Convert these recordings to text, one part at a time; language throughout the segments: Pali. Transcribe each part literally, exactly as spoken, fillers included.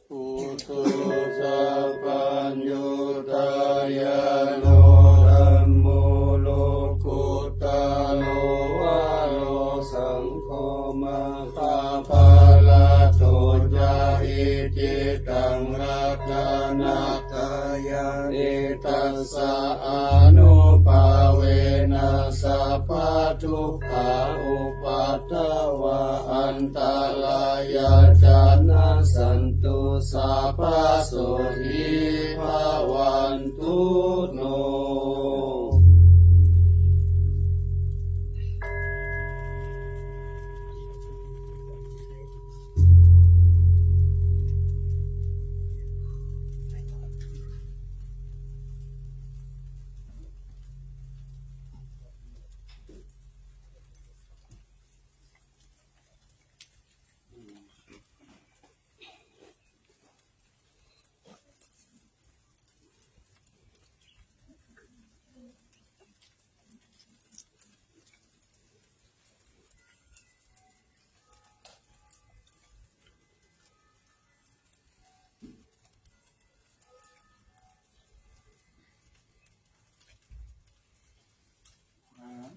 Buddho sabbaññutañāṇo dhammo lokuttaro varo saṅgho maggaphalaṭṭho ca icchitaṃ ratanattayanidassānubhāvena sabbadukkhā upaddavā antarāyā ca nassantu sabbasotthī bhavantu no.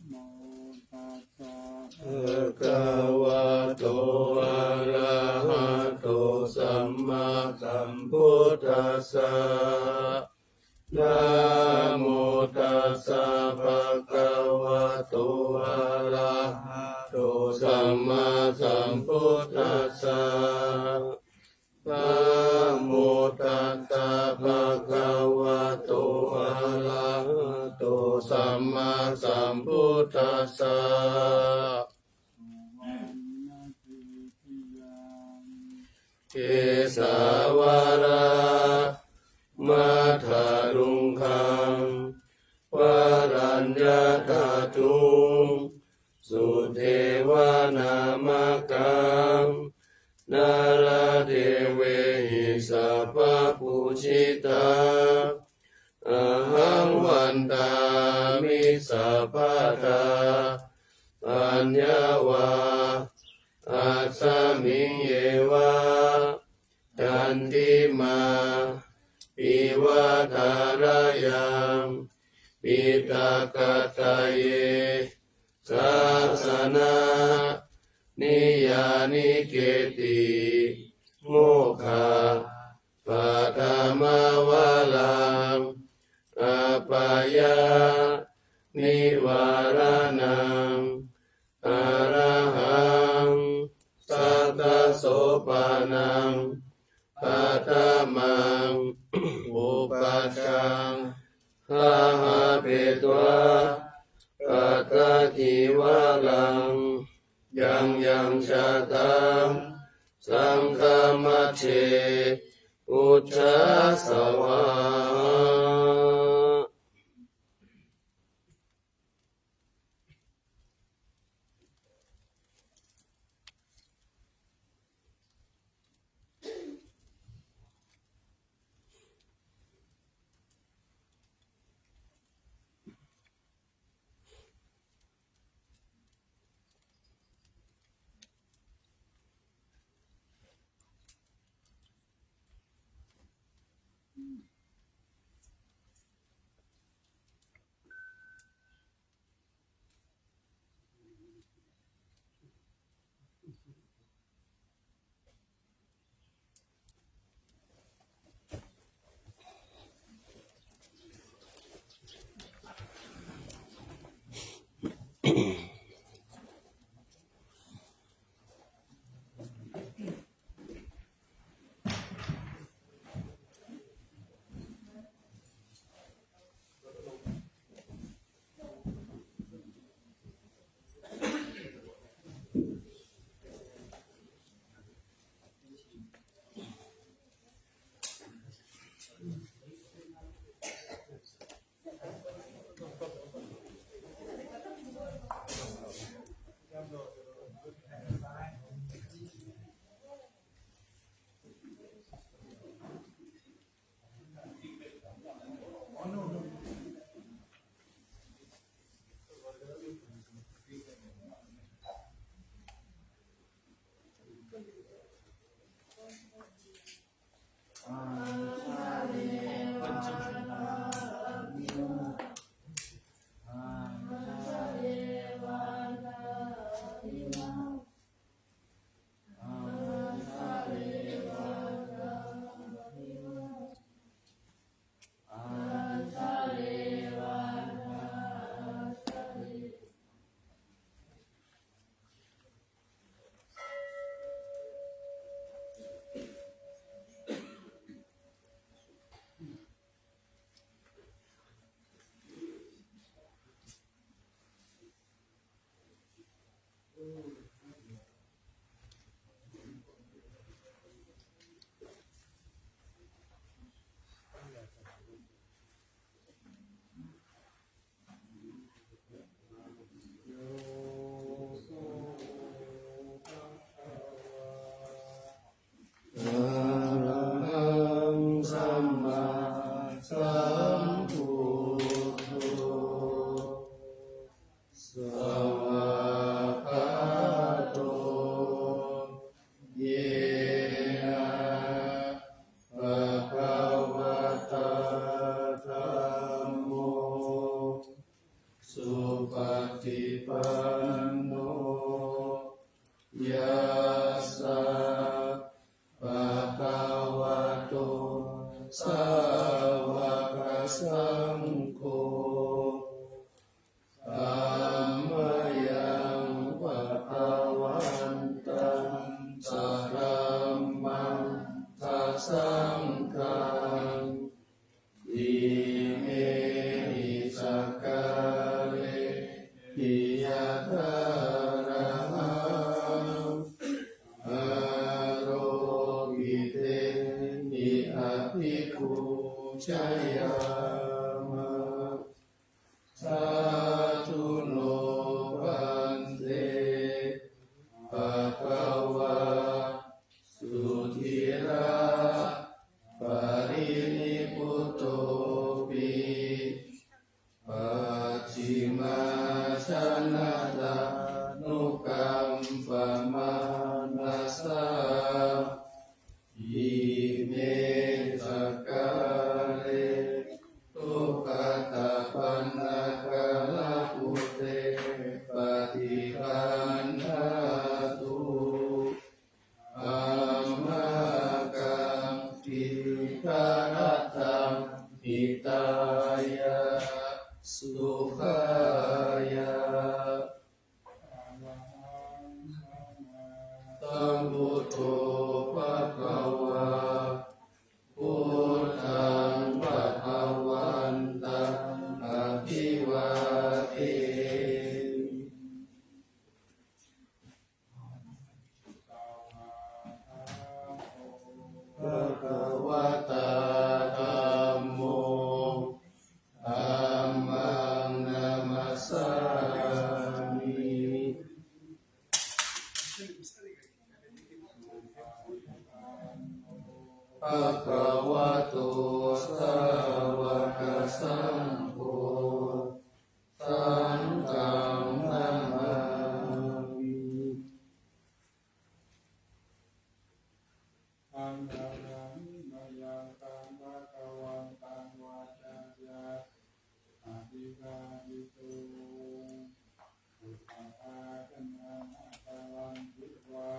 Namo tassa bhagavato arahato sammāsambuddhassa. Namo tassa bhagavato arahato sammāsambuddhassa. Namo tassa bhagavato arahato sammāsambuddhassa. Kesavādaṃ matthaluṅgaṃ varaññatadhuṃ sudevanāmakam nāḷādevehi sabbapūjitā ahaṃ vandāmi sabbadā. Paññā va asmiṃ yeva candimā iva thārayaṃ piṭakattaye sāsana niyanike ti mokkhapathamaṃ varaṃ apāyanivāraṇaṃ arahaṃ sakkasopaṇaṃ paṭhamaṃ upajjhaṃ āhāpetvā pattadīvaraṃ yaṃ yaṃ jātaṃ saṅghamajjhe ujjhāsvā. supaṭipanno yassa bhagavato sāvakasaṅgho, tammayaṃ bhagavantaṃ sadhammaṃ sasaṅghaṃ, imehi sakkārehi yathārahaṃ āropitehi abhipūjayāma. Sādhu no bhante bhagavā sudhiraparinibbutopi, pacchimājanatānukampamānasā, ime sakkāre duggatapaṇṇākārabhūte paṭiggaṇhātu, amhākaṃ dīgharattaṃ hitāya sukhāya. Arahaṃ sammāsambuddho bhagavā, buddhaṃ bhagavantaṃ abhivādemi. Bhagavatā dhammo, dhammaṃ namassāmi. Bhagavato sāvakasaṅgho, saṅghaṃ namāmi. Handa brahmamāyā taṃ bhagavantaṃ vācāya abhigāhituṃ. Upaṭṭhānaṃ ācaraṃ ditvā,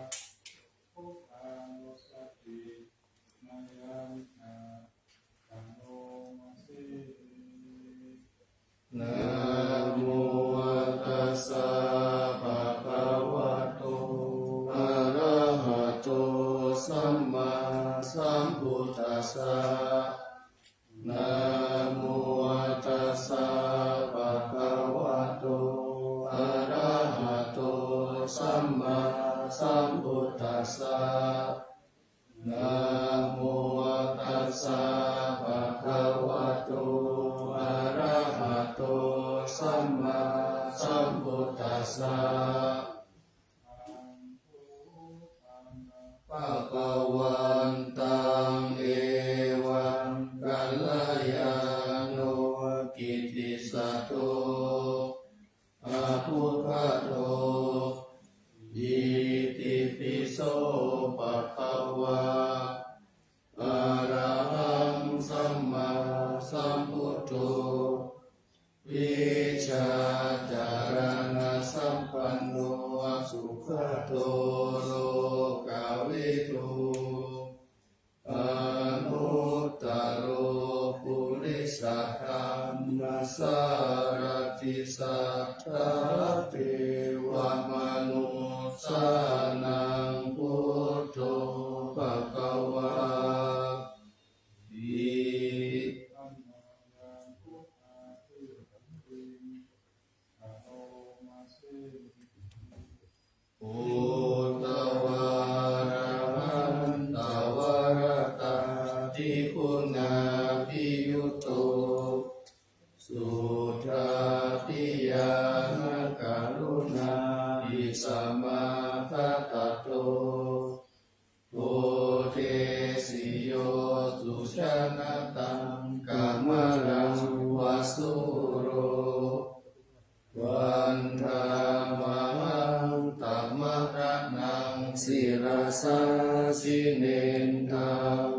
buddhānussatinayañca karoma se. Namo tassa bhagavato arahato sammāsambuddhassa. Namo tassa bhagavato arahato sammāsambuddhassa. Namo tassa bhagavato arahato sammāsambuddhassa. Bhagavantaṃ evaṃ kalyāṇo kittisaddo abbhuggato, itipi so bhagavā arahaṃ sammāsambuddho vijjācaraṇasampanno sugato lokavidū anuttaro purisadammasārathi satthā devamanussānaṃ buddho bhagavāti. Buddhā arahantāvarāhati guṇābhiyutto suddhābhiñāṇakaruṇābhisamāgatatto bodhesi yo sujanataṃ kamalaṃva sūro vandāmahaṃ tamaraṇaṃ sirasā jinendaṃ.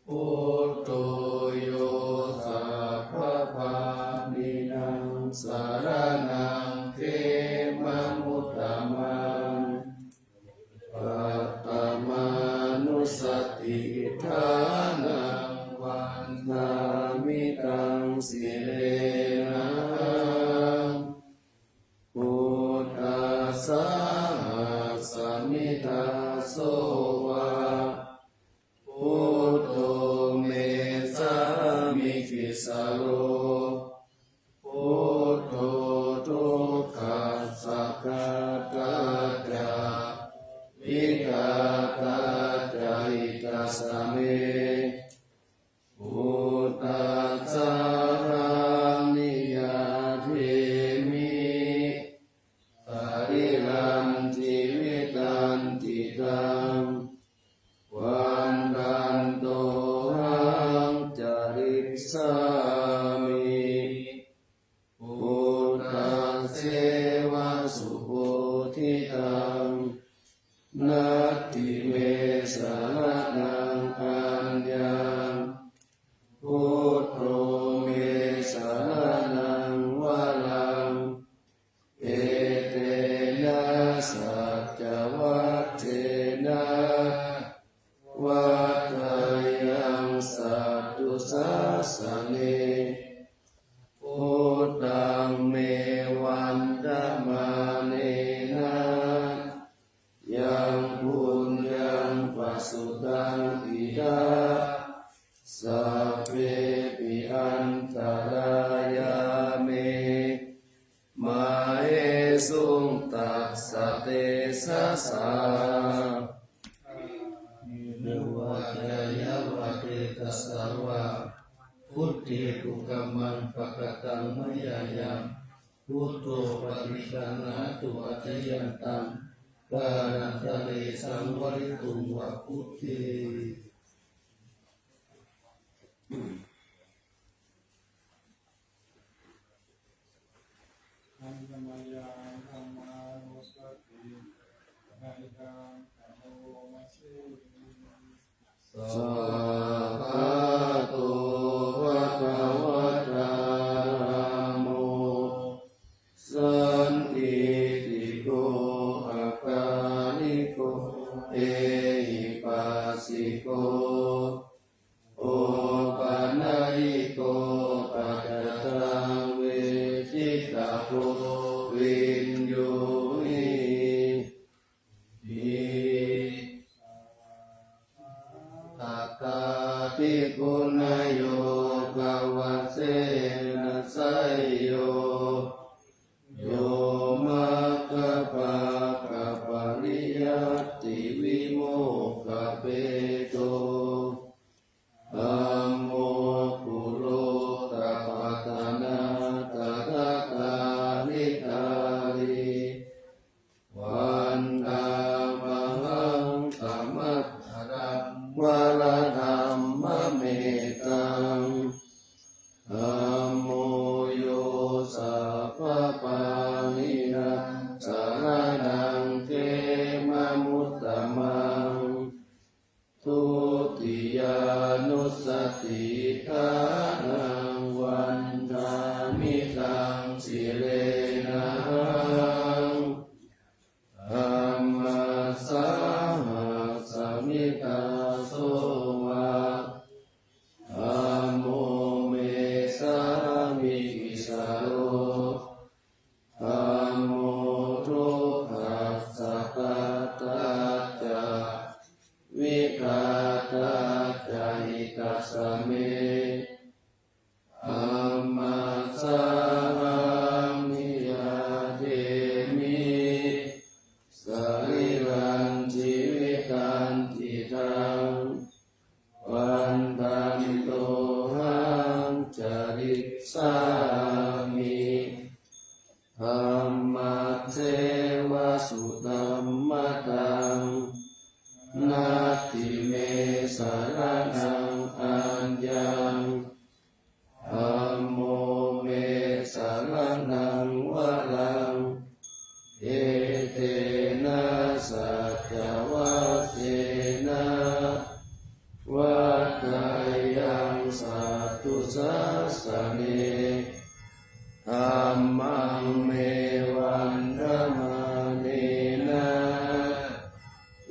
Buddho yo sabbapāṇīnaṃ saraṇaṃ sahassami dāso va. Buddho me sāmikissaro. Buddho dukkhassa ghātā ca vidhātā ca hitassa me. Buddhassāhaṃ niyyādemi sarīrañjīvitañcidaṃ. Vandantohaṃ carissāmi buddhasseva subodhitaṃ. Natthi me saraṇaṃ aññaṃ, buddho me saraṇaṃ varaṃ. Etena saccavajjena vaḍḍheyyaṃ satthu sāsane. Buddhaṃ me vandamānena yaṃ puññaṃ pasutaṃ idha, sabbepi antarāyā me māhesuṃ tassa tejasā. Kāyena vācāya va cetasā vā, buddhe kukammaṃ pakataṃ mayā yaṃ, buddho paṭiggaṇhatu accayantaṃ, kālantare saṃvarituṃ va buddhe. Handa mayaṃ dhammānussatiṃ, padakkhiṇaṃ caroma se. Svākkhāto bhagavatā dhammo, sandiṭṭhiko akāliko ehipassiko, opanayiko paccattaṃ veditabbo viññūhī ti. Atthādiguṇayogavasena seyyo, yo maggapākapariyattivimokkhabhedo, dhammo kulokapatanā tathāgatā hitāri. Vandāmahaṃ tamataraṃ varadhammametaṃ. Dhammo yo sabbapāṇīnaṃ saraṇaṃ khemamuttamaṃ. Dutiyānussatiṭṭhānaṃ vandāmi taṃ sirenahaṃ. Dhammassāhasmi dāso va, dhammo me sāmikissaro. Dhammo dukkhassa ghātā ca vidhātā ca hitassa me. Dhammassāhaṃ niyyādemi sarīrañjīvitañcidaṃ. Vandantohaṃ carissāmi dhammasseva sudhammataṃ. Natthi me saraṇaṃ aññaṃ, dhammo me saraṇaṃ varaṃ. Etena saccavajjena vaḍḍheyyaṃ satthu sāsane. Dhammaṃ me vandamānena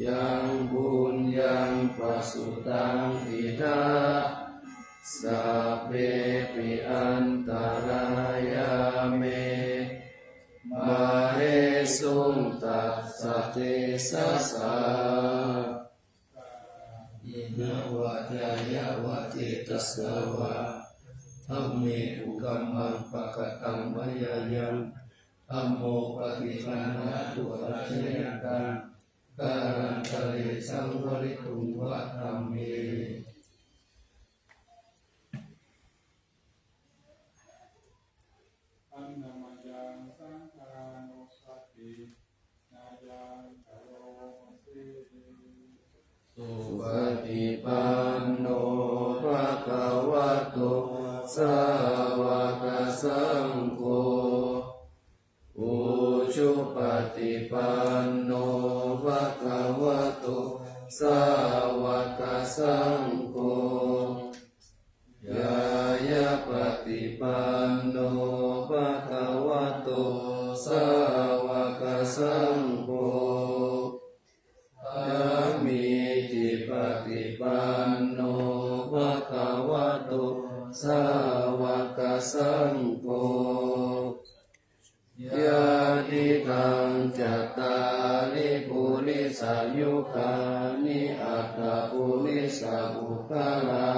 yaṃ puññaṃ pasutaṃ idha, tejasā. Kāyena vācāya va cetasā vā, dhamme kukammaṃ pakataṃ mayā yaṃ, dhammo paṭiggaṇhatu accayantaṃ, kālantare saṃvarituṃ va dhamme. Handa mayaṃ saṅghānussatinayaṃ karoma se. Supaṭipanno bhagavato sāvakasaṅgho, ujupaṭipanno bhagavato sāvakasaṅgho, ñāyapaṭipanno bhagavato sāvakasaṅgho, sāmīcipaṭipanno bhagavato sāvakasaṅgho, yadidaṃ cattāri purisayugāni aṭṭha purisapuggalā,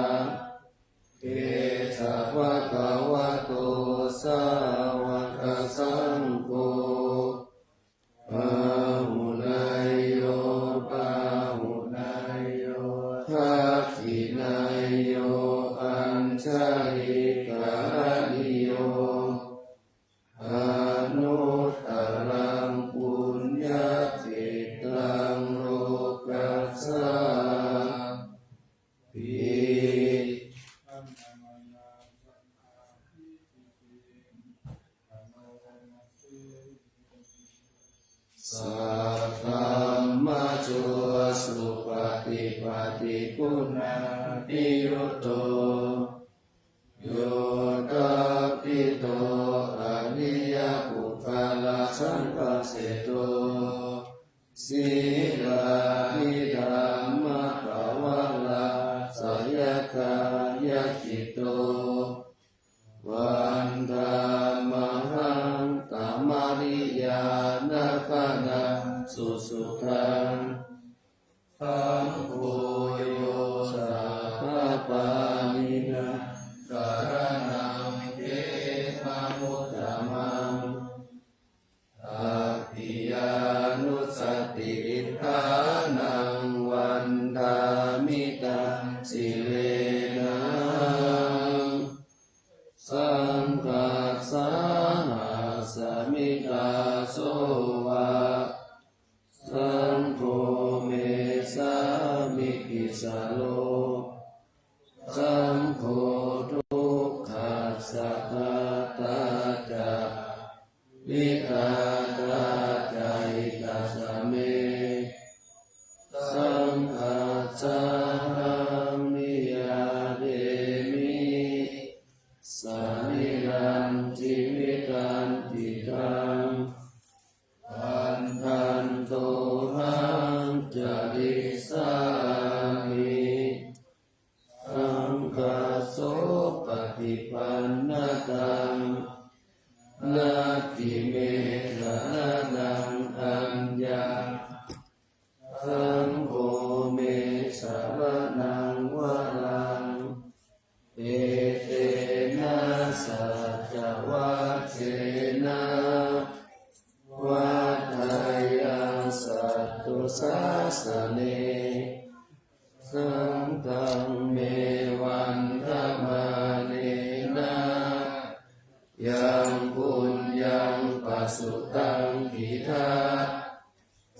esa bhagavato sāvakasaṅgho, āhuneyyo pāhuneyyo dakkhiṇeyyo añjalikaraṇīyo, anuttaraṃ puññakkhettaṃ lokassāti. Saddhammajo supaṭipattiguṇaniyutto, yoṭṭhabbidho ariyapuggalasaṅghaseṭṭho, sīlādidhammapavarāsayakāyacitto, vandāmahaṃ tamariyanāgaṇaṃ susuddhaṃ. Saṅgho yo sabbapāṇīnaṃ saraṇaṃ khemamuttamaṃ, tatiyānussatiṭṭhānaṃ vandāmi taṃ sirenahaṃ. Saṅghassāhasmi dāso va, saṅgho me sāmikissaro, saṅgho dukkhassa ghātā ca vidhātā ca hitassa me, saṅghassāhaṃ niyyādemi sarīrañjīvitañcidaṃ. Vandantohaṃ carissāmi saṅghassopaṭipannataṃ, natthi me saraṇaṃ aññaṃ, saṅgho me saraṇaṃ varaṃ. Etena saccavajjena vaḍḍheyyaṃ satthu sāsane, saṅghaṃ me vandamānena yaṃ puññaṃ pasutaṃ idha,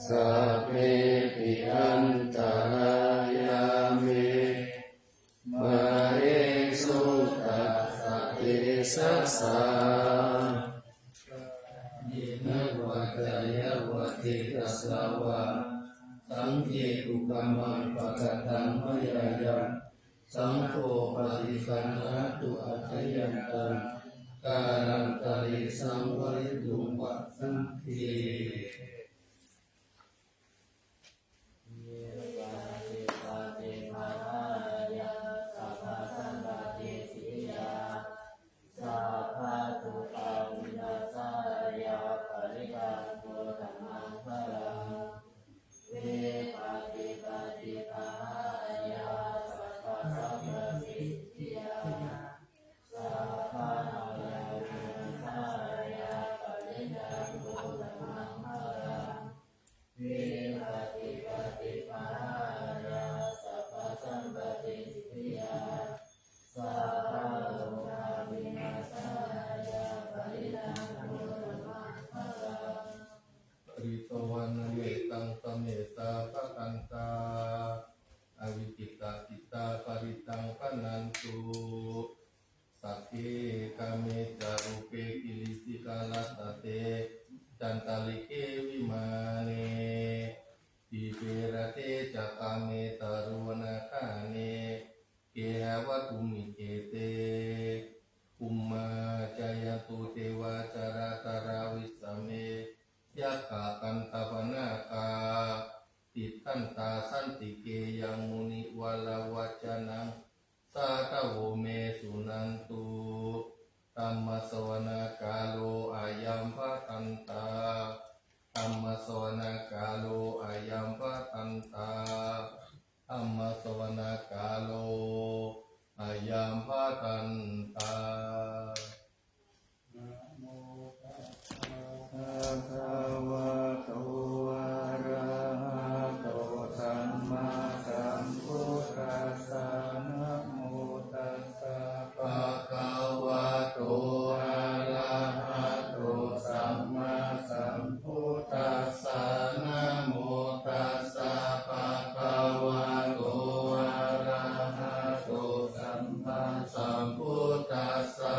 sabbepi antarāyā me māhesuṃ tassa tejasā. Kāyena vācāya va cetasā vā, saṅghe kukammaṃ pakataṃ mayā yaṃ, saṅgho paṭiggaṇhatu accayantaṃ, kālantare saṃvarituṃ va saṅghe. rūpe girisikharataṭe cantalikkhe vimāne, dīpe raṭṭhe ca gāme taruvanagahane gehavatthumhi khette, bhummā cāyantu devā jalathalavisame yakkhagandhabbanāgā, tiṭṭhantā santike yaṃ munivaravacanaṃ sādhavo me suṇantu. Dhammassavanakālo ayambhadantā. Dhammassavanakālo ayambhadantā. Dhammassavanakālo ayambhadantā. Namo tassa bhagavato arahato sammāsambuddhassa. Namo tassa bhagavato arahato sammāsambuddhassa. Namo tassa bhagavato arahato sammāsambuddhassa.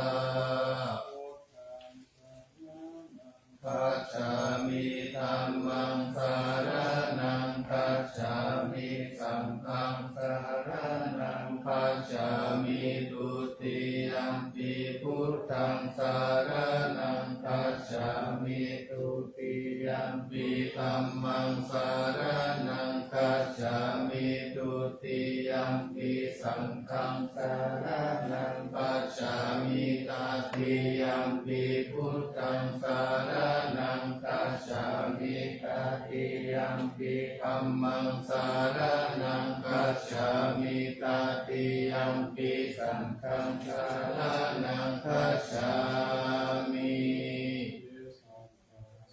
Gacchāmi. Dhammaṃ saraṇaṃ gacchāmi. Saṅghaṃ saraṇaṃ gacchāmi. Dutiyampi buddhaṃ saraṇaṃ gacchāmi. Dutiyampi dhammaṃ saraṇaṃ gacchāmi. Dutiyampi saṅghaṃ saraṇaṃ gacchāmi. Tatiyampi buddhaṃ saraṇaṃ gacchāmi. Tatiyampi dhammaṃ saraṇaṃ gacchāmi. Tatiyampi saṅghaṃ saraṇaṃ gacchāmi.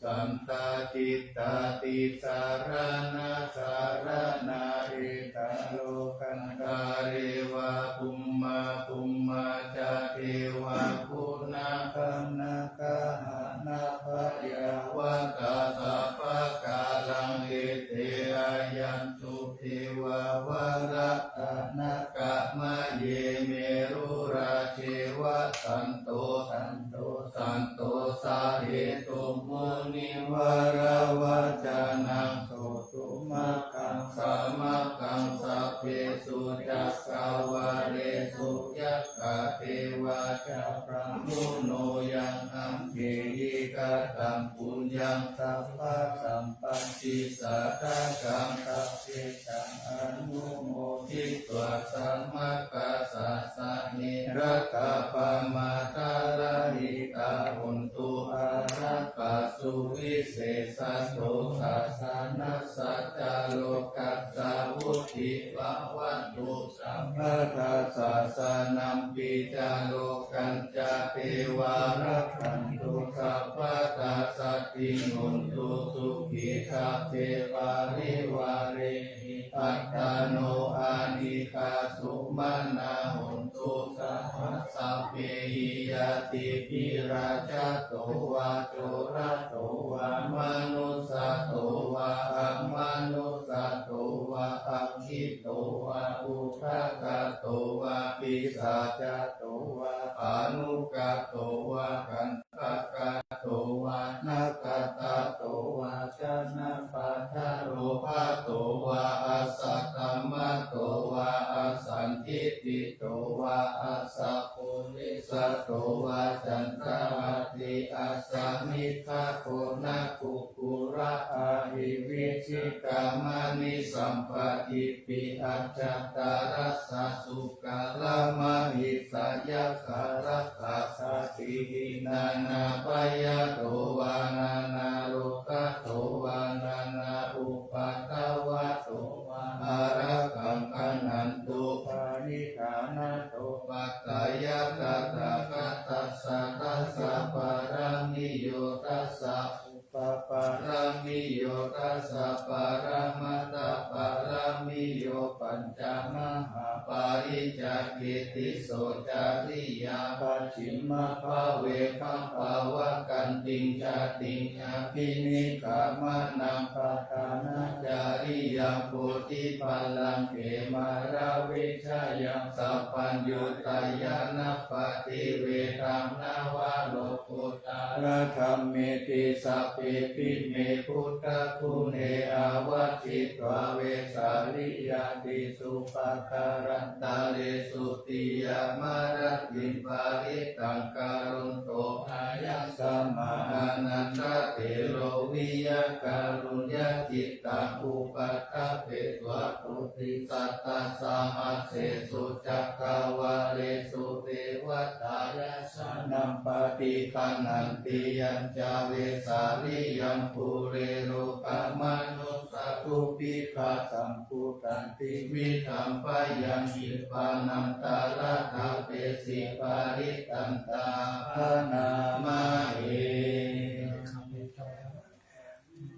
Sattā ṭhitā tisaraṇā saraṇā, esa lokadhātā devā bhummā, bhummā ca devā guṇagaṇā, gahanapayavatā sabbakāraṃ, ete āyantu devā varaṇā nāgā, maye merurājeva santo, santo, santosahetuṃ munivaravacanaṃ sotumaggaṃ samaggaṃ. Sabbesu cakkavāḷesu yakkha devā ca brahmuno, yaṃ amhehi kataṃ puññaṃ sabbasampattisiddhiyā, tadaṃ sabbe taṃ anumoditvā samaggāsāsane ratthappamattarahitā hontu, ārāgasu visesato sāsanassa ca lokassa vuḍḍhī bhavantu sabbadā. Sāsanampi ca lokañca devā rakkhantu sabbadā, saddhiṃ hontu sukhī sabbe parivārehi, attāno anīghā sumanā hontu saha sabbehi ñātibhi. Rājato vā corato vā manussato vā amanussato vā aggito vā udakato vā pisācato vā khāṇukato vā kaṇṭakato vā nakkhattato vā janapadarogato vā asaddhammato vā asandiṭṭhito vā asappurisato vā caṇḍahatthi asamigghagoṇakukkura ahivicchikamaṇisappadīpi ajjhattaracchasūkaramahisayakkharakkhasādīhi nānābhayato vā nānārogato vā nānāupaddavato vā ārakkhaṃ gaṇhantu pariḷāhatu. Pattayā tathāgatassa dasapāramiyo dasa upapāramiyo dasa paramatthapāramiyo pañca mahāpariccāga Kitiso cariyā pacchimabbhave gabbhāvakkantiṃ jātiṃ abhinikkhamanaṃ padhānacariyaṃ bodhipallaṅke māravijayaṃ sabbaññutañāṇappaṭivedhaṃ navalokuttaradhammeti sabbepime buddhaguṇe āvajjitvā vesāliyā tīsu pākārantaresu tiyāmarattiṃ parittaṃ karonto āyasmā Ānandatthero viyākaruññacittaṃ upaṭṭhapetvā koṭisatasahassesu cakkavāḷesu devatā yassāṇaṃ paṭiggaṇhanti yañca vesāliyaṃ pure rogāmanussadubbhikkhasambhūtaṃ tividhaṃ bhayaṃ khippamantaradhāpesi parittaṃ taṃ bhaṇāma he.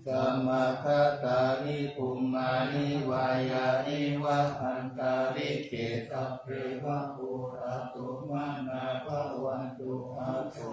Samāgatāni bhummāni vā yāni va antalikkhe sabbe va pūrentu saṅkappā cando pannaraso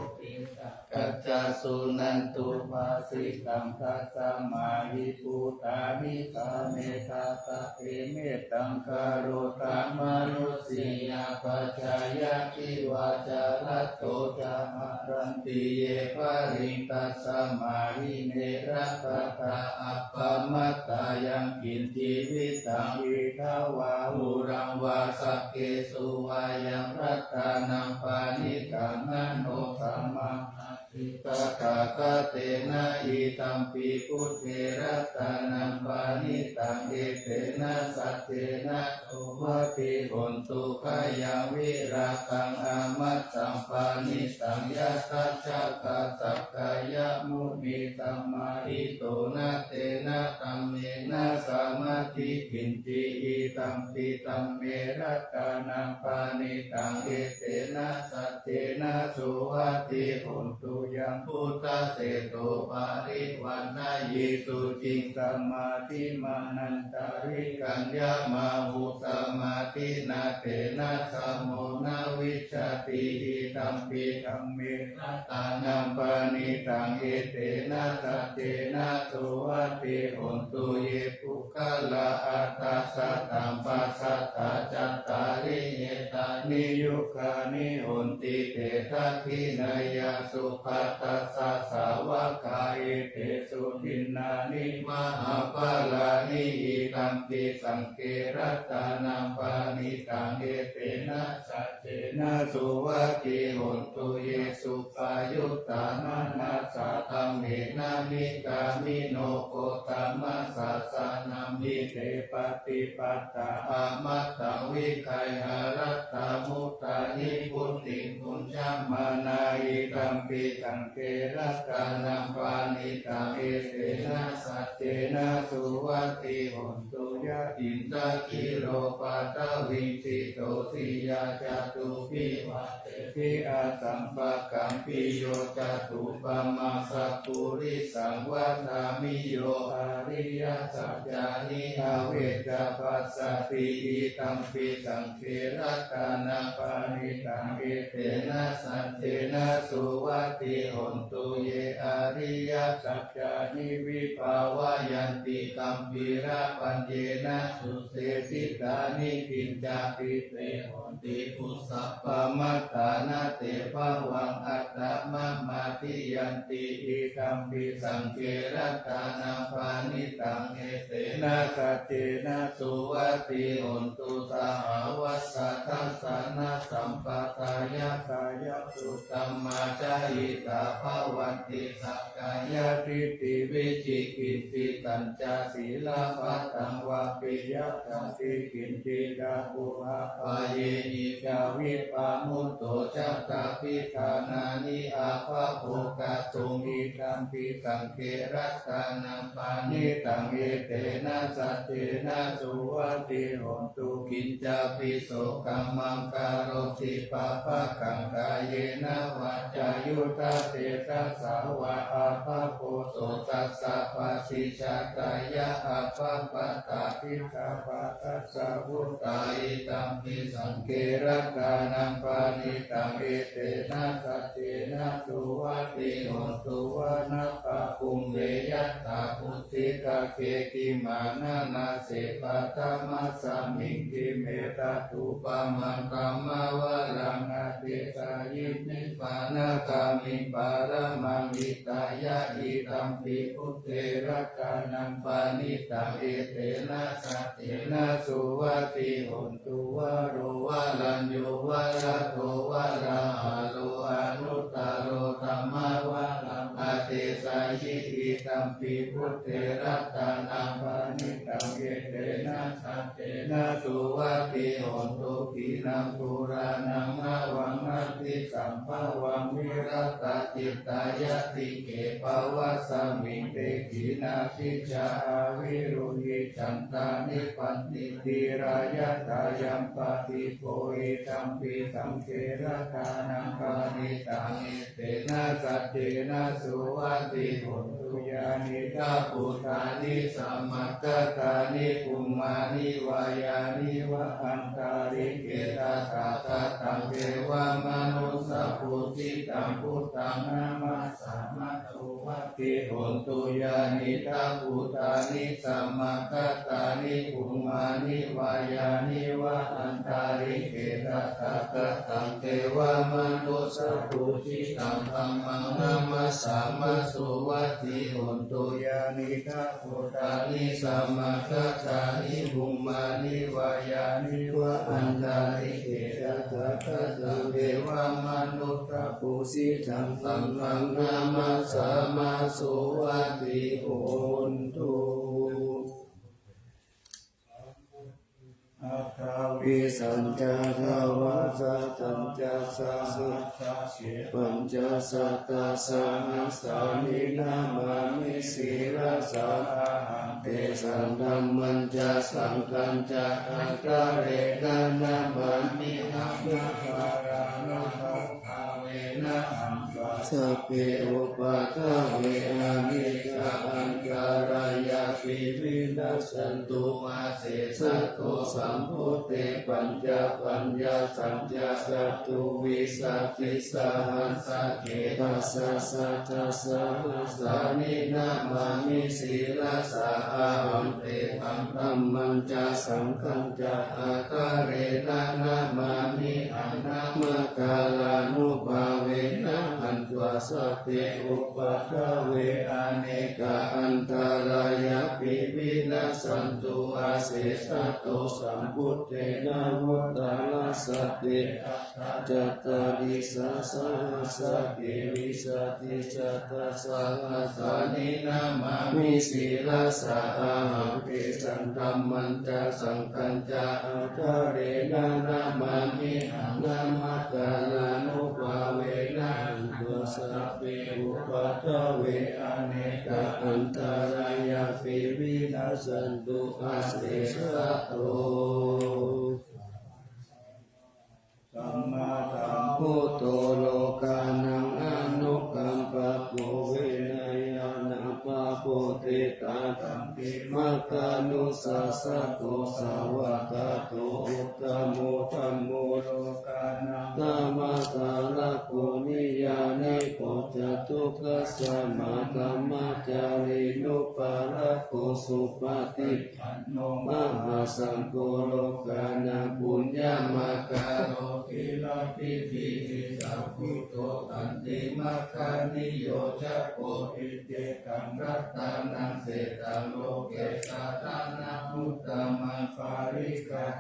yathā. Suṇantu bhāsitaṃ. Tasmā hi bhūtā nisāmetha sabbe mettaṃ karotha mānusiyā pajāya divā ca ratto ca haranti ye baliṃ. Tasmā hi ne rakkhatha appamattā yaṃ kiñci vittaṃ idha vā huraṃ vā saggesu vā yaṃ ratanaṃ paṇītaṃ na no samāyaṃ tathāgatena idampi buddhe ratanaṃ paṇītaṃ etena saccena suvatthi hotu. Khayaṃ virāgaṃ amataṃ paṇītaṃ yadajjhagā sakyamunī samāhito na tena dhammena samatthi kiñci idampi dhamme ratanaṃ paṇītaṃ etena saccena suvatthi hotu. Yaṃ buddhaseṭṭho parivaṇṇayī suciṃ samādhimānantarikaññamāhu samādhinā tena samo na vijjati idampi dhamme ratanaṃ paṇītaṃ etena saccena suvatthi hotu. Ye puggalā aṭṭha sataṃ pasatthā cattāri etāni yugāni honti te dakkhiṇeyyā sugatassa sāvakā etesu dinnāni mahapphalāni idampi saṅghe ratanaṃ paṇītaṃ etena saccena suvatthi hotu. Ye suppayuttā manasā daḷhena nikkāmino gotamasāsanamhi te pattipattā amataṃ vigayha laddhā mudhā nibbutiṃ bhuñjamānā idampi saṅghe ratanaṃ paṇītaṃ etena saccena suvatthi hotu. Yathindakhīlo paṭhaviṃ sito siyā catubbhi vātebhi asampakampiyo tathūpamaṃ sappurisaṃ vadāmi yo ariyasaccāni avecca passati idampi saṅghe ratanaṃ paṇītaṃ etena saccena suvatthi hotu. Ye ariyasaccāni vibhāvayanti gambhīrapaññena suseṭṭhitāni kiñcāpi te honti bhusappamattā na te bhavaṃ aṭṭhamamādiyanti idampi saṅghe ratanaṃ paṇītaṃ etena saccena suvatthi hotu. Sahāvassa dassanasampadāya kāyapu ttamā ca hitvā bhavanti sakkāyadiṭṭhi vicikicchitañca sīlabbataṃ vāpi yadatthi kiñci guhapāyehi ca vippamutto cattāpi ṭhānāni abhā okāsuṃ. Idampi saṅghe ratanaṃ paṇītaṃ, etena saccena suvatthi hotu. Kiñcāpi so kammaṃ karoti pāpakaṃ, kāyena vācāyuda cetasā vā, appakrothassa paṭicchadāya, appamatā diṭṭhapadassa vuttā. Idampi saṅghe ratanaṃ paṇītaṃ, etena saccena suvatthi hotu. Vanappagumbe yathā phussitagge, gimhānanāse paṭhamasmiṃ khīṇe, tathūpamaṃ dhammavaraṃ adesayi, nibbānagāmiṃ paramaṃ hitāya. Idampi buddhe ratanaṃ paṇītaṃ, etena saccena suvatthi hotu. Varo varaññū varado varāharo, anuttaro dhammavaraṃ adesayi. Idampi buddhe ratanaṃ paṇītaṃ, etena saccena suvatthi hotu. Khīṇaṃ purāṇaṃ navaṃ natthi sambhavaṃ, virattacittāyatike bhavasmiṃ, te khīṇabījā avirūḷhichandā, nibbanti dhīrā yathāyampadīpo. Idampi saṅghe ratanaṃ paṇītaṃ, etena saccena suvatthi hotu. Yānīdha bhūtāni samāgatāni, bhummāni vā yāni va antalikkhe, tathāgataṃ devamanussapūjitaṃ, buddhaṃ namassāma suvatthi hotu. Yānīdha bhūtāni samāgatāni, bhummāni vā yāni va antalikkhe, tathāgataṃ devamanussapūjitaṃ, dhammaṃ namassāma suvatthi hotu. Yānīdha bhūtāni samāgatāni, bhummāni vā yāni va antalikkhe, tathāgataṃ devamanussapūjitaṃ, saṅghaṃ namassāma suvatthi hotu. Aṭṭhavīsañca dvāsatañca sahassake, pañcasatasahassāni namāmi sirasā ahaṃ. Tesaṃ dhammañca saṅghañca ādarena namāmihaṃ. Nāgarānubhāvena hantvā sabbe upaddave, anekā antarāyāpi vinassantu asesato. Sambuddhe pañcapaññāsañca catuvīsatisahassake, dasasatasahassāni namāmi sirasā ahaṃ. Tesaṃ dhammañca saṅghañca ādarena namāmihaṃ. Nāmakārānubhāvena hantvā sabbe upaddave, anekā antarāyāpi vinassantu asesato. Sambuddhe navuttarasate aṭṭhacattāḷīsasahassake, vīsatisatasahassāni namāmi sirasā ahaṃ. Tesaṃ dhammañca saṅghañca ādarena namāmihaṃ. Nāmakārānubhāvena hantvā sabbe upaddave, anekā antarāyāpi vinassantu asesato. Sammāsambuddho lokānaṃ anukampako, vinayaṃ upapāditvā khantimakkhanusassako, svākkhāto uttamo dhammo lokānaṃ dhammaddharako niyyāniko ca dukkhasamā dhammacarīnupārako supati mahāsaṅgho lokānaṃ puññamakāro kilabhitihi saṅghuto khantimakkhaniyojako iccetaṃ ratanaṃ setaṃ loke saraṇamuttamaṃ parittaṃ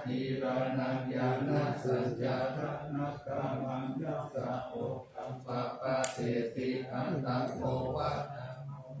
dhīrānaṃ ñāṇasañca dhammakkhammaṃ yassa okkhaṃ pabbajeti antaṃ ko va dhammo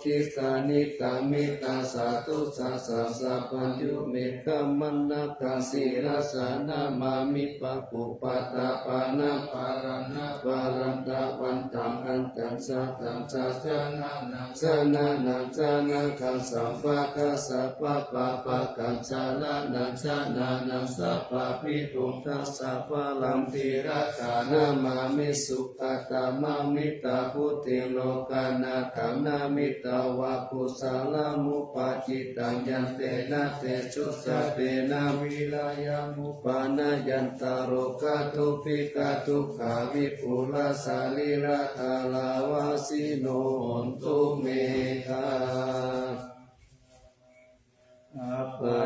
Diṭṭhaṅgita mittā satthu sāsā sabbā yo me khammannakaṃ sirasā namāmi. Pāpūpaṭṭhapāṇaṃ balaṃ na balaṃ dhavantaṃ antaṃ sahaṃ saha janānaṃ janānaṃ janakaṃ sabbadassapappāpakaṃ janānaṃ janānaṃ sabbabhidhuṃ dasabalaṃ tilakkhaṇaṃ namāmi. Sugatāmamittabudhiṃ lokanāthaṃ namitvā kusalamupajjitaṃ yantena tejasā tena vīriyamup- pānayantaṃ rogādubbhikkhadukkhā vipulā sarīradhārā vajjino hontu me.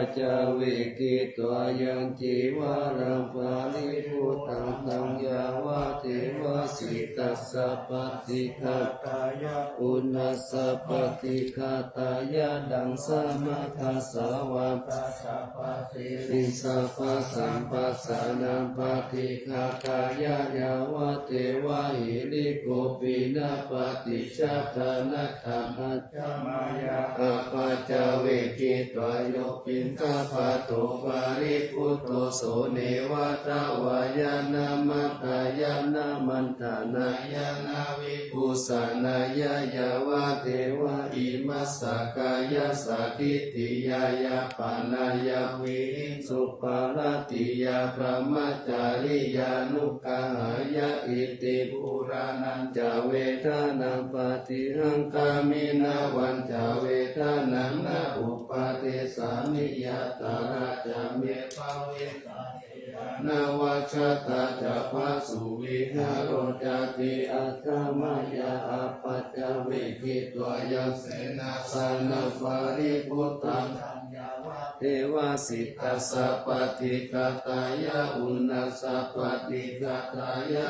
Apaccavekkhitvā yaṃ cīvaraṃ paribhuttaṃ taṃ yāvadeva sītassa paṭighātāya uṇhassa paṭighātāya daṃsamakasavātātapasiriṃsapasamphassānaṃ paṭighātāya yāvadeva hirikopinapaṭicchādanatthaṃ ajjhamāya. Apaccavekkhitvā yo piṇḍapāto paribhutto so neva davāya na madāya na maṇḍanāya na vibhūsanāya yāvadeva imassa kāyassa ṭhitiyā yāpanāya vihiṃsuparatiyā brahmacariyānuggahāya. Iti purāṇañca vedanaṃ paṭihaṅkhāmi navañca vedanaṃ na uppādessāmi yātrā ca me bhavissati anavajjatā ca phāsuvihāro cāti. Ajjhamāya. Apaccavekkhitvā yaṃ senāsanaṃ paribhuttaṃ taṃ yāvadeva sītassa paṭighātāya uṇhassa paṭighātāya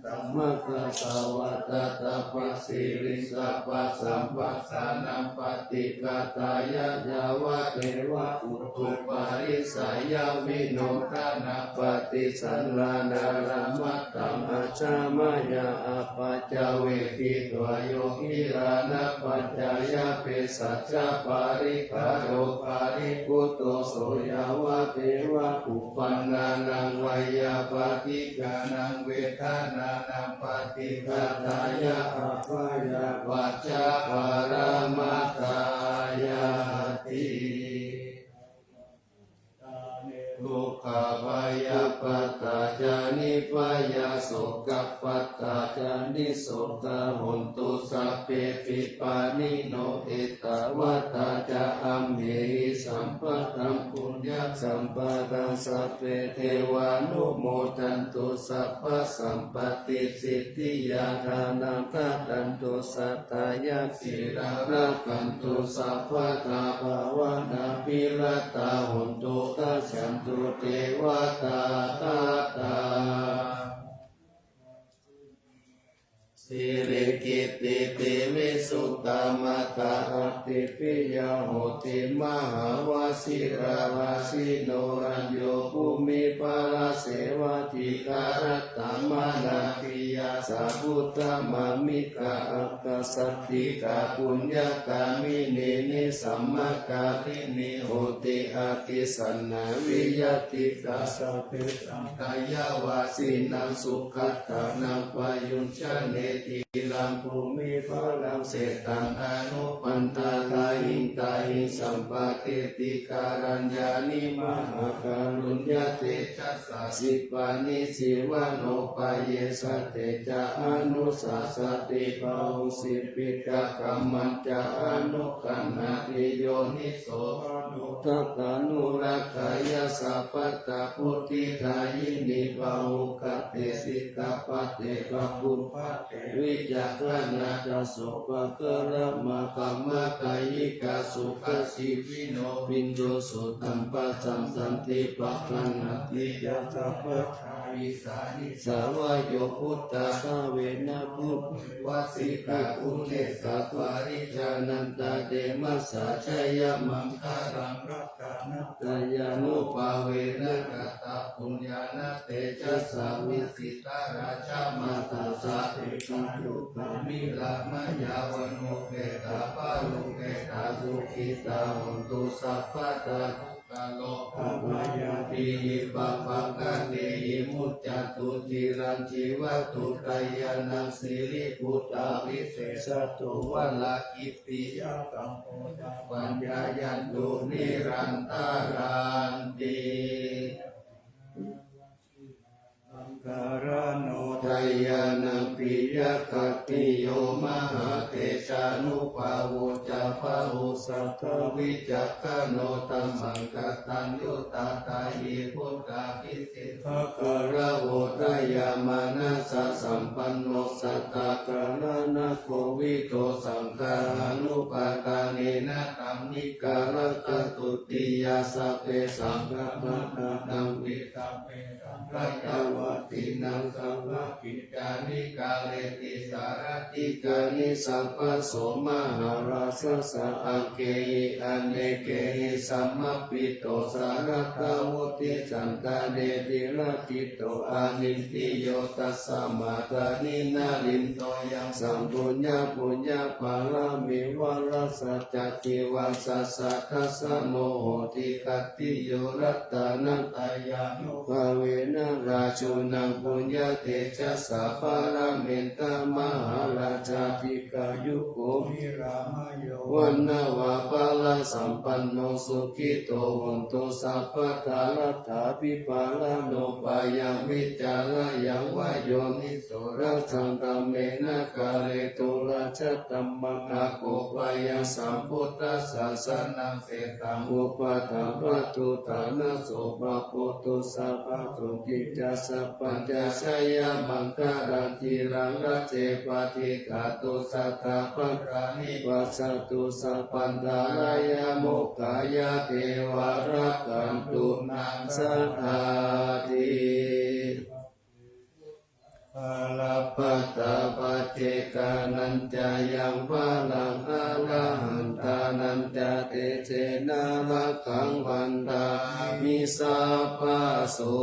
daṃsamakasavātātapasiriṃsapasamphassānaṃ paṭighātāya yāvadeva utuparissayavinodanapaṭisallānārāmatthaṃ ajjhamāya. Apaccavekkhitvā yo gilānapaccayabhesajjaparikkhāro paribhutto so yāvadeva uppannānaṃ veyyābādhikānaṃ vedanānaṃ paṭighātāya abyāpajjhaparamatāyāti. Dukkhappattā ca nibbhayā sokappattā ca nissokā hontu sabbepi pāṇino. Ettāvatā ca amhehi sambhataṃ puññasampadaṃ sabbe devānumodantu sabbasampattisiddhiyā. Dānaṃ dadantu saddhāya sīlaṃ rakkhantu sabbadā bhāvanābhiratā hontu gacchantu devatāgatā. Sirikittipirisottamattha āṭiviyyā hoci mahāvajirāsino. Rañño bhūmipalasevādī kalatthamanāpiyā sahuṭṭhimāmikā akasatthikā puññakāminī nisammakāminī honti atītannānviyattikā. Sabbe saṅkhāravāsinā sugatānaṃ payuñjanti. Khīlaṃ bhūmiphalaṃ setaṃ-anupandā tahiṃ tahiṃ sampāteti. Kāraññāni mahākāruññatejasā sipāni sīvanupāyesā te ca anussasati. Bāhuṃ sipikakhammañca anugaṇhati yoniso manassikanuradhāya sabbattha buddhidāyini. Bāhugatena sikkhāpade pāpūpade vicakkhaṇā ca sopakaramakkhamā kāyikā sukajīvino bhiyyo sutaṃ pasaṃsanti pakaṇṇanti ca sabbattha. Issā nisāvayo buddhā svāna bhū- vā sikkhā guṇesu parijānantu te massa jayamaṅgalaṃ. Ratanattayānubhāvena katapuññāna tejasā vijitā rājamātā sabbe ca dukkā niramāya vano petāpalo sukhitā hontu sabbadā. Dukkharogabhayaṃ bhiyā vā pabbajjantī muccantu ciraṃ jīvatu. Jayānaṃ siri putā visesato varā kittiyakkhaṃ pajāyantu nirantaranti. Jayānaṃ piyakhattiyo mahātejānubhāvo ca bāhuṃ satthavicakkhaṇo dhammaṃ kataññutā tayi buddhā. Gilāno dayāmanasā sampanno sattā karuṇākavito saṅghānupādānena taṃ vikārakatutiyā sabbe saṅghā pāṇānaṃ vipavvetaṃ pañcavattīnaṃ saṅghābhī ca nikāreti sārathikāni sabbaso mahārājassa aṅgehi anekehi samāhito sāradā vuḍḍhī candano lejo jito anindriyo tasmā dāni nalindo yaṃ saṅgho yaṃ puññapāramī varassa ca jīvassa dassano hoti khattiyo ratanattayānu bhāvena rājūnaṃ puññatejasā paramita mahārājā dīghāyuko nirāmayo vaṇṇavanto balāsampanno sukhito hotu sabbadā. Laddhābhipālano bhayaṃ vicarāya vā yoniso rājadhammena kāretu rājadhammaṃ. Aggo bhayaṃ sambuddhassa sanaṃ setaṃ upaṭṭhappatu ṭhānaso pāpūtu sabbadukkhi ca sabbaññā jayamaṅgalaṃ. Ciraṃ rājje paṭiggaṇhatu sadā bhadrāni passa tu sabbantarāyā mokkhaye ca devā rakkhantu naṃ sadāti. Balappattā paccekānañca yaṃ balaṃ arahantānañca tejena rakkhaṃ bandhāmi sabbaso.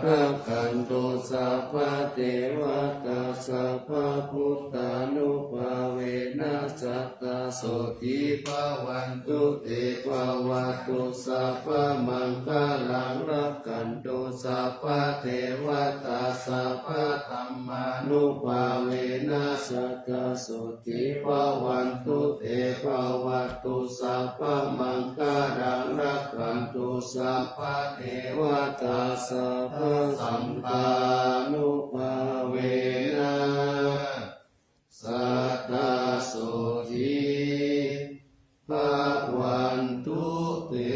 Rakkhantu sabbadevatā sabbabuddhānubhāvena sadā sotthī bhavantu te. Bhavatu sabbamaṅgalaṃ rakkhantu sabbadevatā sabbadhammānubhāvena sadā sotthī bhavantu te. Bhavatu sabbamaṅgalaṃ rakkhantu sabbadevatā sabbasaṅghānubhāvena sadā sotthī bhavantu te.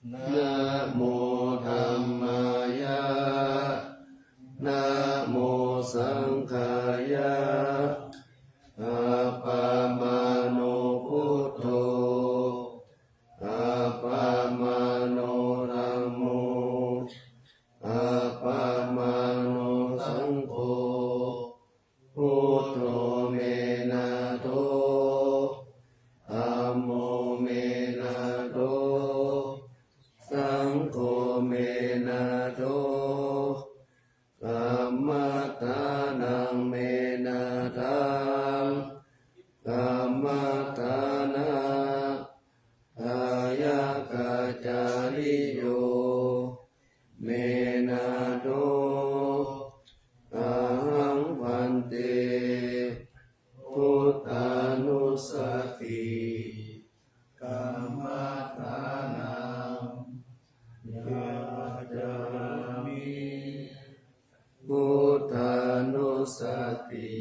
Namo dhammāya, namo saṅghāya. Appamāṇo buddho, appamāṇo dhammo, appamāṇo saṅgho. Buddho me nātho, dhammo me nātho, saṅgho me nātho. Kammaṭṭhānaṃ me nāthaṃ, kammaṭṭhāna dāyakācariyo me nātho. Ahaṃ bhante buddhānussati kammaṭṭhānaṃ yācāmi. Buddhānussati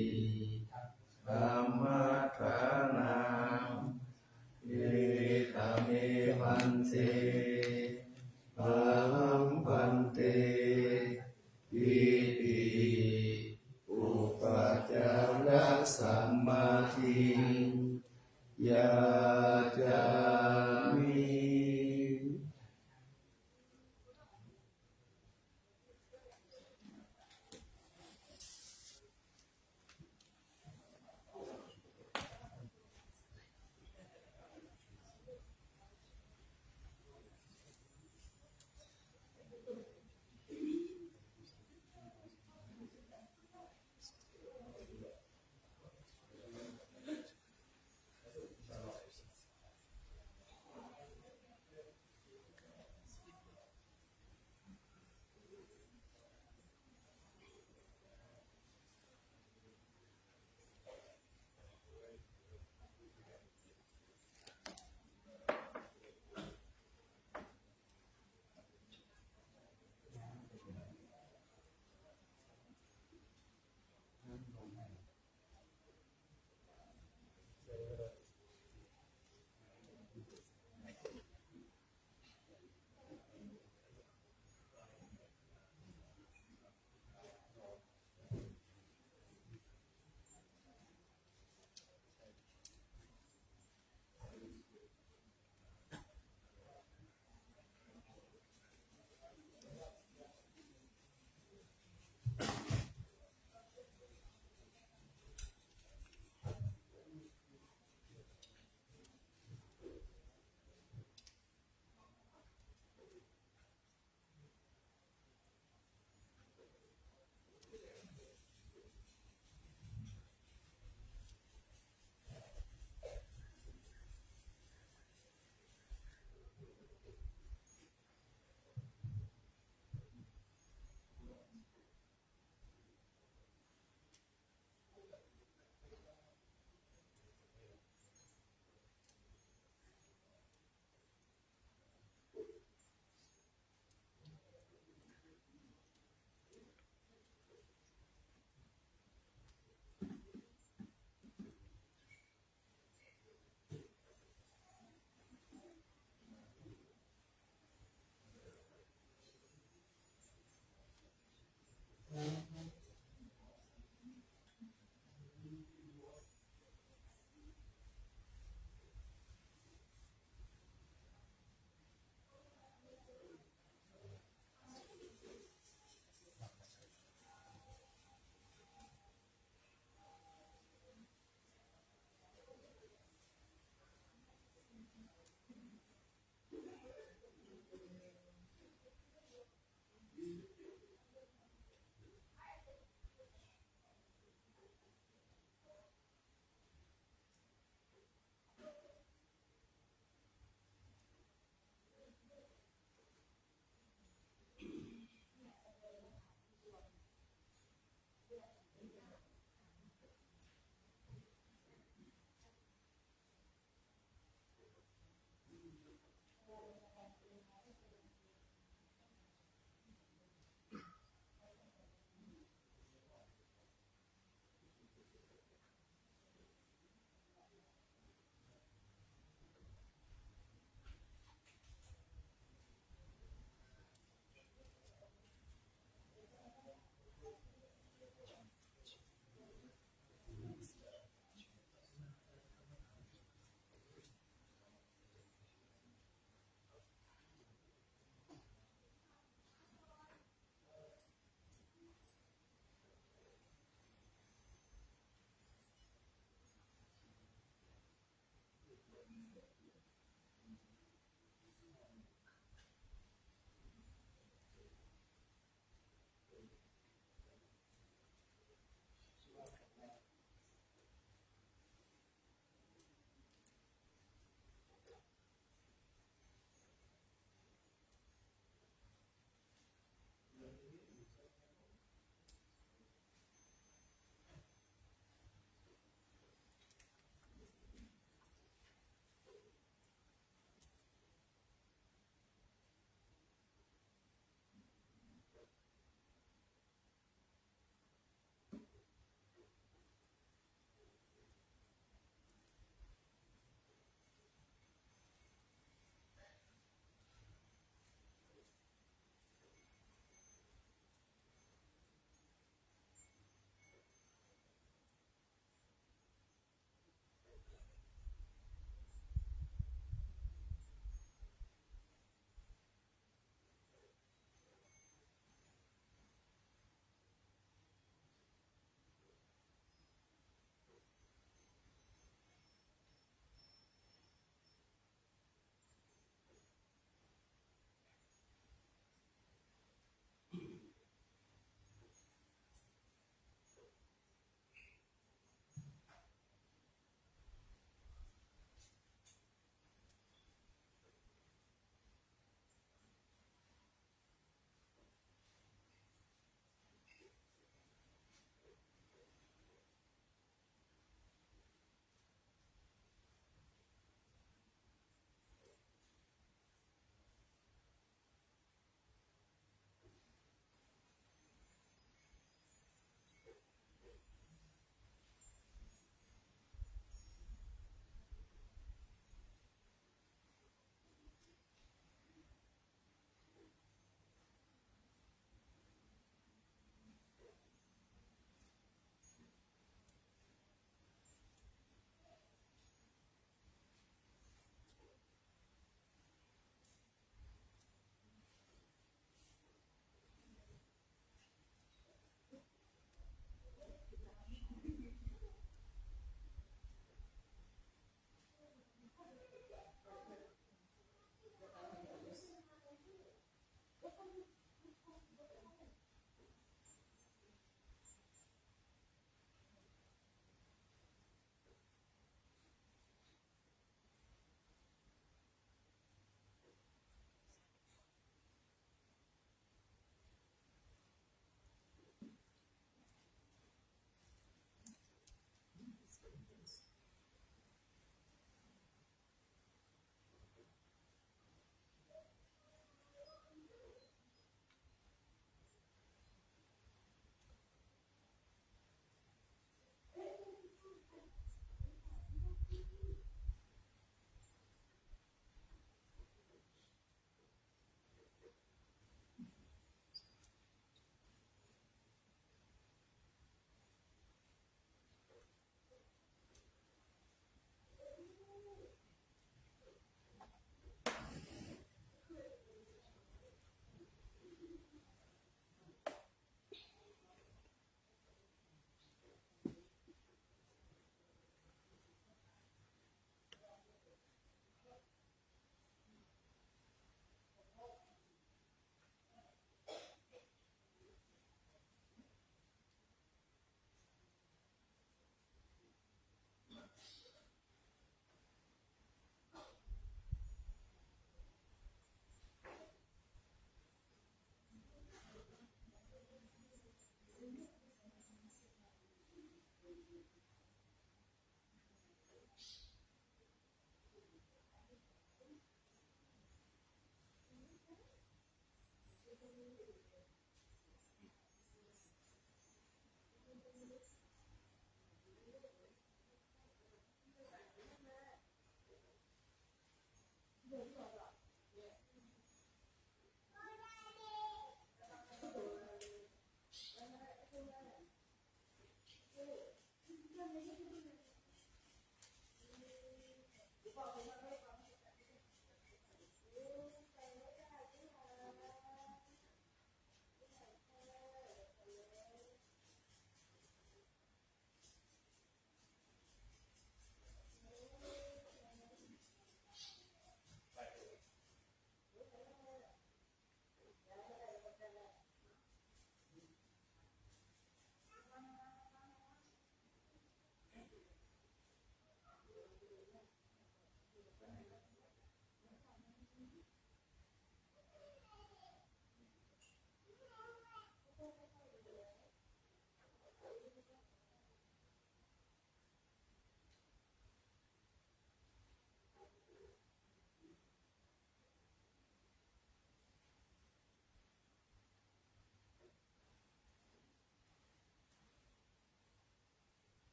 kammaṭṭhānaṃ. Iti me bhante, ahaṃ bhante, iti upacārasamādhiṃ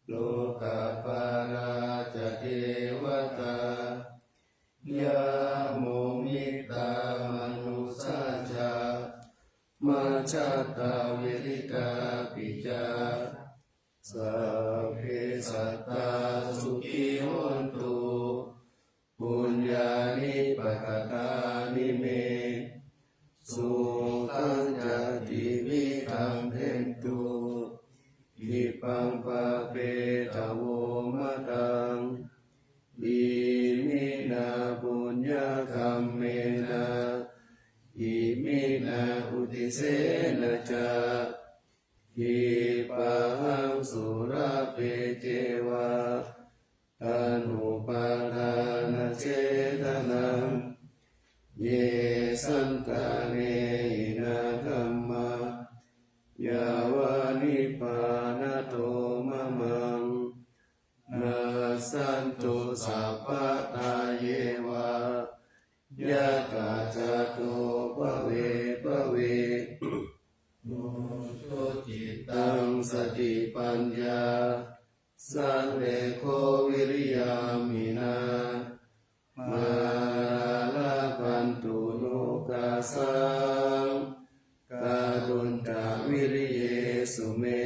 lokapālā ca devatā, yamo mittā manussā ca, majjhattā verikāpi ca. Sabbe sattā sukhī hontu, puññāni pakatāni me, sukhañca tividhaṃ dentu, khippaṃ pāpetha vomataṃ. Iminā puññakammena, iminā uddisena ca, khippāhaṃ sulabhe ceva, taṇhupādānachedanaṃ. Ye santāne hinā dhammā, yāva nibbānato mamaṃ, nassantu sabbadā yeva, yattha jāto bhave bhave. Muttā cittaṃ satipaññā, sallekho viriyamhinā, mārā labhantu nokāsaṃ, kātuñca viriyesu me.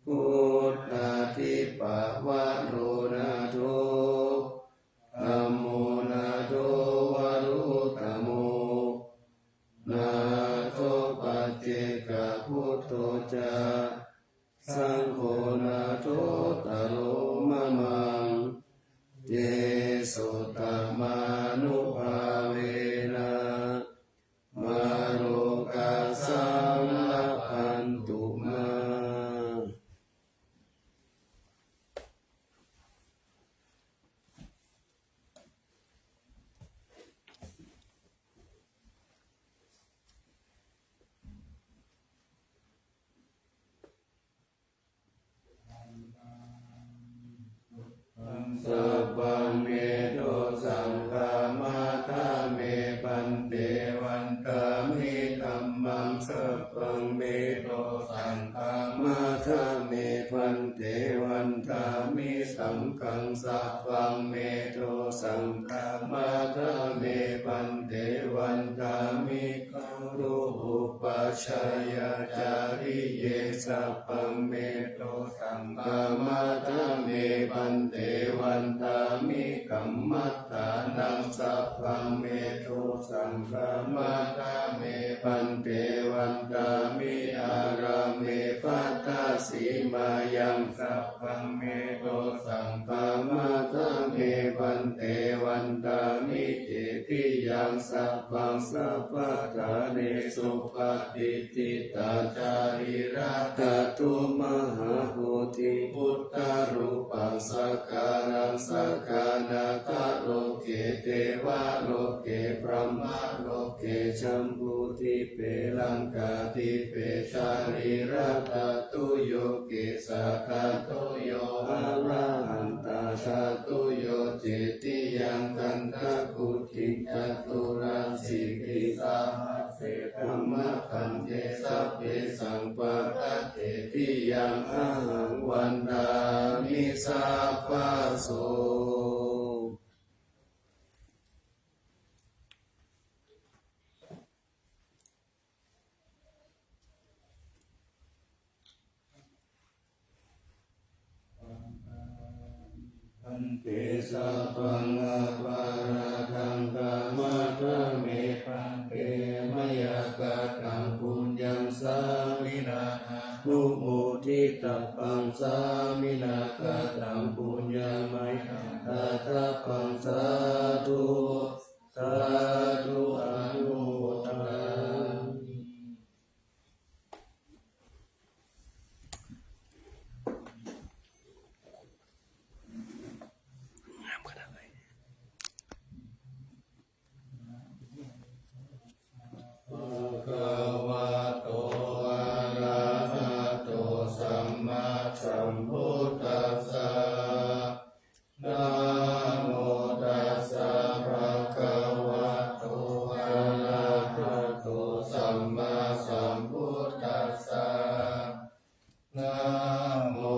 Buddhādhipavaro nātho, dhammo nātho varuttamo, nātho paccekabuddho ca, saṅgho nāthottaro mamaṃ. Tesottamānubhāvena, mārokāsaṃ labhantu mā. Sabbaṃ me dosaṃ khamatha me bhante, vandāmi dhammaṃ. Sabbaṃ me dosaṃ khamatha me bhante, vandāmi saṅghaṃ. Sabbaṃ me dosaṃ khamatha me bhante, vandāmi guru upajjhāyācariye. Sabbaṃ me dosaṃ khamatha me bhante, vandāmi kammaṭṭhānaṃ. Sabbaṃ me dosaṃ khamatha me bhante, vandāmi ārāme bhaddasīmāyaṃ. Sabbaṃ me dosaṃ khamatha me bhante, vandāmi cetiyaṃ. Sabbaṃ sabbaṭṭhānesu patiṭṭhitā, sārīrakadhātuṃ mahābodhiṃ buddharūpaṃ sakalaṃ, sakalaṃ pāloke devaloke brahmaloke jambudīpe laṅkādīpe. Sārīrakadhātu yo kesakadhato, yo arahantadhātu yo, cetiyaṃ gandhakuṭiṃ caturāsītisahas se dhammakkhandhe, sabbesaṃ paṭṭhacetiyaṃ ahaṃ vandāmi sabbaso. Bhante, sabbaṃ aparādhaṃ khamatha me bhante, mayā kataṃ puññaṃ sāminā anumoditabbaṃ, sāminā kataṃ puññaṃ mayhaṃ dātabbaṃ. Sādhu, sādhu, anumodāmi. Bhagavato arahato sammāsambuddhassa. Namo tassa bhagavato arahato sammāsambuddhassa. Namo